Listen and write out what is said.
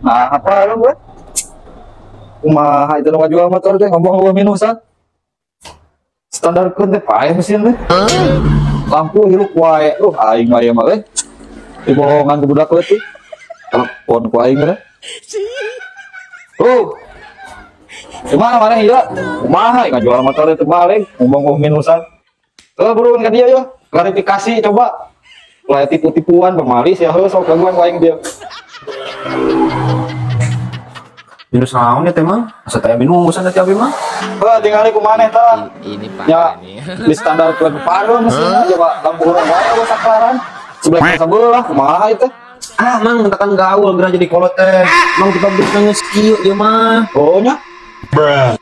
Nah, apa lu gue? Kumaha itu nu ngajual motor teh ngomong gua minusan. Standarkeun teh paeh mesin teh. Lampu hirup wae. Aing mah ieu mah euy. Dibohongan ku budak leutik. Telepon ku aing teh. Oh. Gimana mana ieu? Kumaha ngajual motor teh balik ngomong gua minusan. Buruan ka dia yo. Klarifikasi coba. Lah tipu-tipuan pemalis ya heuh sok gangguan ku aing dia. Minus naon ya teh Mang? Asa teh minusan teh abi mah. Heuh tingali ku maneh tah. Ini Pak Ya, ini. di standar klub paru mesinna coba lampu urang wae eueuh saklaran. Sebelah sebelah kumaha ieu teh? Ah, Mang tekan gaul geura jadi kolot teh. Mang di pabrik geus kieu ieu mah. Oh nya. Bruh.